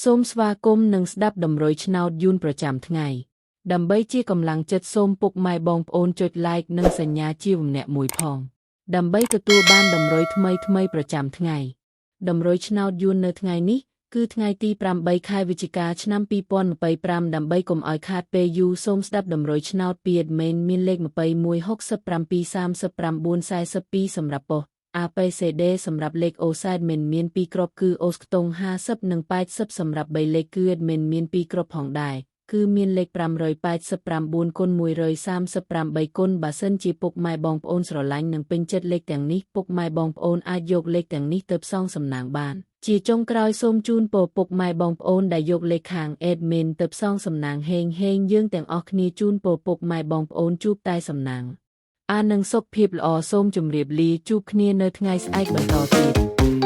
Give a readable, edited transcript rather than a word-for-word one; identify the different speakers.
Speaker 1: សូមស្វាគមន៍និងស្ដាប់តម្រុយឆ្នោតយួនប្រចាំថ្ងៃ ដើម្បីជាកម្លាំងចិត្តសូមពុកម៉ែបងប្អូនចុច Like និងសញ្ញាជាវម្នាក់មួយផង ដើម្បីទទួលបានតម្រុយថ្មីៗប្រចាំថ្ងៃ តម្រុយឆ្នោតយួននៅថ្ងៃនេះ គឺថ្ងៃទី8ខែវិច្ឆិកាឆ្នាំ2025ដើម្បីកុំឲ្យខាតពេលយូរសូមស្ដាប់តម្រុយឆ្នោតពី admin មានលេខ21 67 39 42សម្រាប់ប៉ុស្តិ៍ APCD សម្រាប់លេខអូស admin មាន2គ្រាប់គឺអូសខ្ទង់50និង80សម្រាប់3លេខគឺ admin មាន2គ្រាប់ផងដែរគឺមានលេខ589គុណ138គុណបើសិនជាពុកម៉ែបងប្អូនស្រឡាញ់និងពេញចិត្តលេខទាំងនេះពុកម៉ែបងប្អូនអាចយកលេខទាំងនេះទៅផ្សងសំណាងបាន ជាចុងក្រោយសូមជូនពរពុកម៉ែបងប្អូនដែលយកលេខខាង admin ទៅផ្សងសំណាងហេងហេងយើងទាំងអស់គ្នាជូនពរពុកម៉ែបងប្អូនជួបតែសំណាងអានឹងសុខភាពល្អសូមជម្រាបលាជួបគ្នានៅថ្ងៃស្អែកបន្តទៀត។